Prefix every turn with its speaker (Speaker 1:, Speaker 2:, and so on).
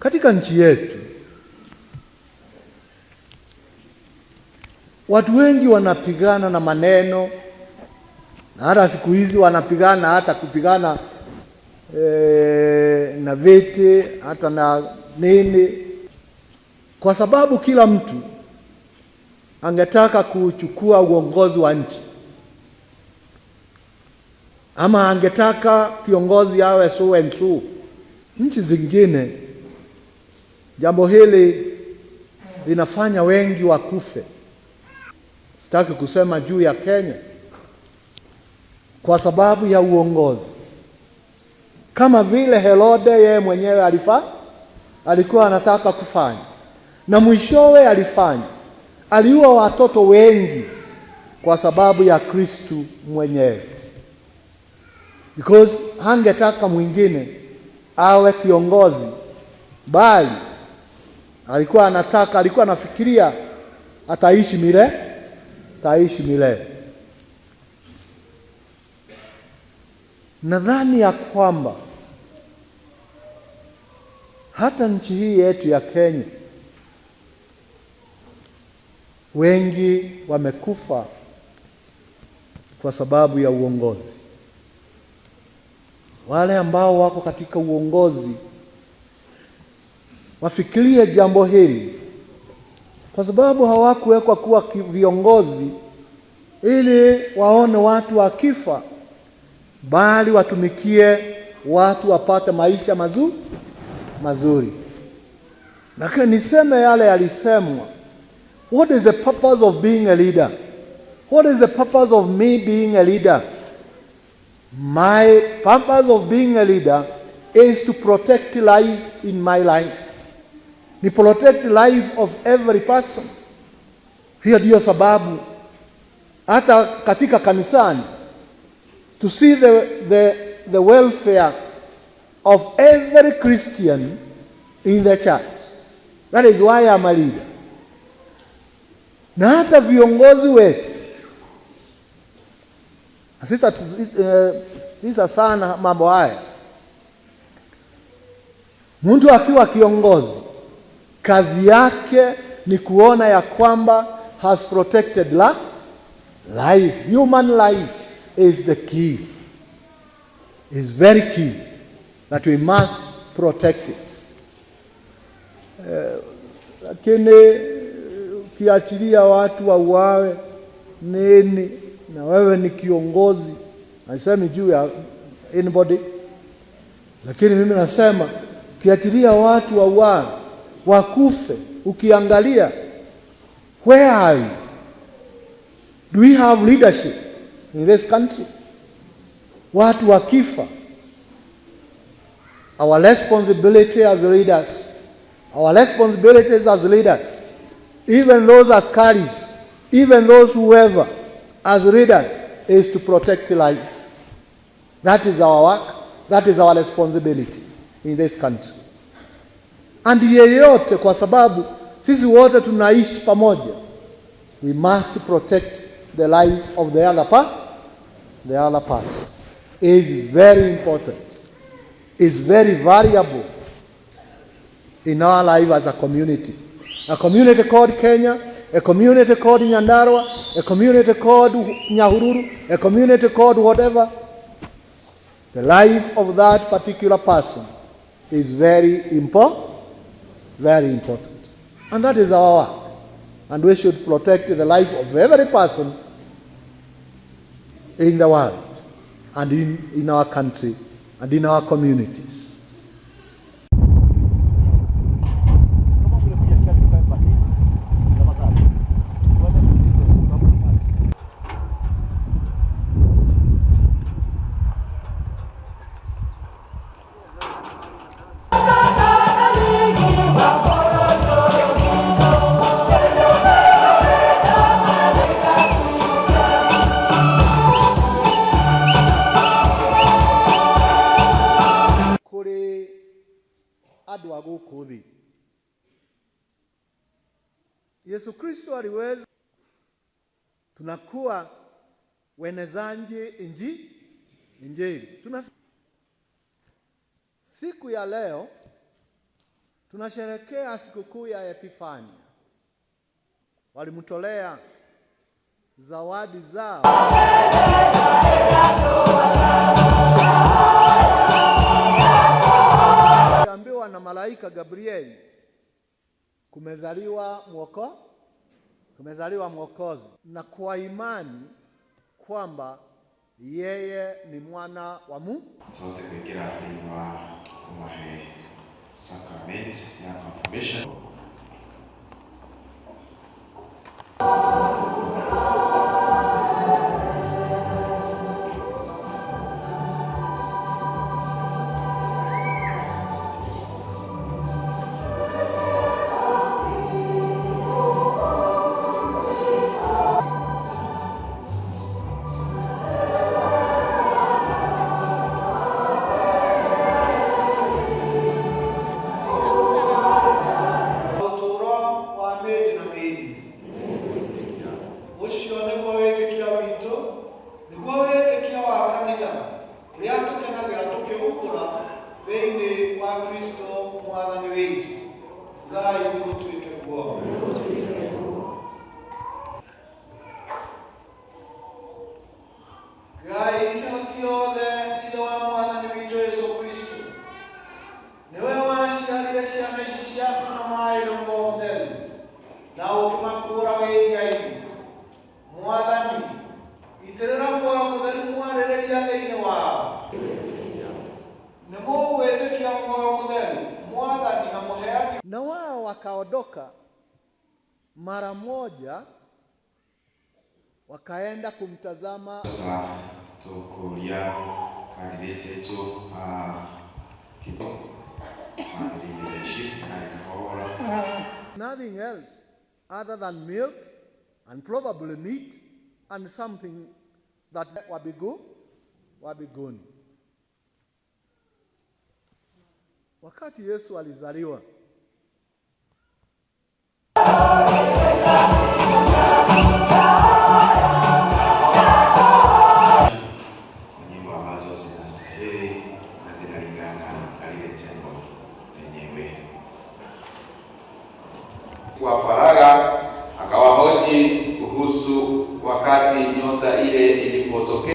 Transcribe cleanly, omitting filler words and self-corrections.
Speaker 1: Katika nchi yetu watu wengi wanapigana na maneno, na hata siku hizi wanapigana hata kupigana na viti hata na nini, kwa sababu kila mtu angetaka kuchukua uongozi wa nchi ama angetaka kiongozi awe so and so. Nchi zingine jambo hili linafanya wengi wakufe. Sitaki kusema juu ya Kenya kwa sababu ya uongozi, kama vile Herode yeye mwenyewe alikuwa anataka kufanya, na mwishowe alifanya. Aliua watoto wengi kwa sababu ya Kristu mwenyewe, because hangetaka mwingine awe kiongozi, bali alikuwa anataka, alikuwa anafikiria ataishi milele, ataishi milele. Nadhani ya kwamba hata nchi hii yetu ya Kenya wengi wamekufa kwa sababu ya uongozi. Wale ambao wako katika uongozi wafikirie jambo hili, kwa sababu hawakuwekwa kuwa viongozi ili waone watu wakifa, bali watumikie watu wapate maisha mazuri. Lakini niseme yale yalisemwa. What is the purpose of being a leader? What is the purpose of me being a leader? My purpose of being a leader is to protect life in my life. Ni protect life of every person. Hiyo ndiyo sababu hata katika kanisani, to see the welfare of every Christian in the church. That is why I'm a leader. Na hata viongozi wetu, sitatisa sana mambo haya. Mtu akiwa kiongozi, kazi yake ni kuona ya kwamba has protected life. Human life is the key. Is very key that we must protect it. Lakini ukiachilia watu wauawe nini, na wewe ni kiongozi, nasemi juu ya anybody, lakini mimi nasema ukiachilia watu wauawe wakufe, ukiangalia, where are we? Do we have leadership in this country? Watu wakifa, our responsibility as leaders, our responsibilities as leaders, even those askaris, even those whoever, as leaders, is to protect life. That is our work, that is our responsibility in this country. And yeyote, kwa sababu sisi wote tunaishi pamoja, we must protect the life of the other part. The other part is very important, is very valuable in our life as a community. A community called Kenya, a community called Nyandarua, a community called Nyahururu, a community called whatever. The life of that particular person is very important, very important. And that is our work. And we should protect the life of every person in the world and in our country and in our communities. Kũrĩ andũ a gũkũ thĩ, Yesu Kristo aliweza, tunakuwa wenezaji injili. Tuna siku ya leo Tunasherekea sikukuu ya Epifania. Walimtolea zawadi zao. Ambiwa na malaika Gabrieli, kumezaliwa kumezaliwa Mwokozi, na kwa imani kwamba yeye ni mwana wa Mungu.
Speaker 2: Sote kuingira thĩinĩ wa kũmahe sacrament ya confirmation.
Speaker 3: Ũtũũro wa mĩndĩ na mĩndĩ ũcio nĩguo wĩtĩkio witũ, nĩguo wĩtĩkio wa kanitha ũrĩa tũkenagĩra tũkĩũkũra thĩinĩ wa Kristo mwathani witũ. Ngai gũtuĩke kuo. Ngai kĩhoti yothe ithe wa mwathani witũ Yesu Kristo, nĩwe waciarire ciana ici ciaku na maĩ na Roho Mũtheru na ũkĩmakũũra wĩhia-inĩ. Mwathani, itĩrĩra muoyo mũtheru mwarĩrĩria thĩinĩ wao. Nĩ mũgwĩtĩkia muoyo mũtheru mwathani na mũheani.
Speaker 1: Na wao wakaondoka mara moja, wakaenda kumtazama.
Speaker 2: Sasa tũkũria candidate aitũ kĩto mambĩrĩirie ici na ĩkahora.
Speaker 1: Nothing else other than milk and probably meat and something that wabiguni. Wakati Yesu alizaliwa,
Speaker 2: nyimbo ambazo zinastahili na zinalingana na lile tendo lenyewe.
Speaker 4: Kwa faragha akawahoji kuhusu wakati nyota ile ilipotokea.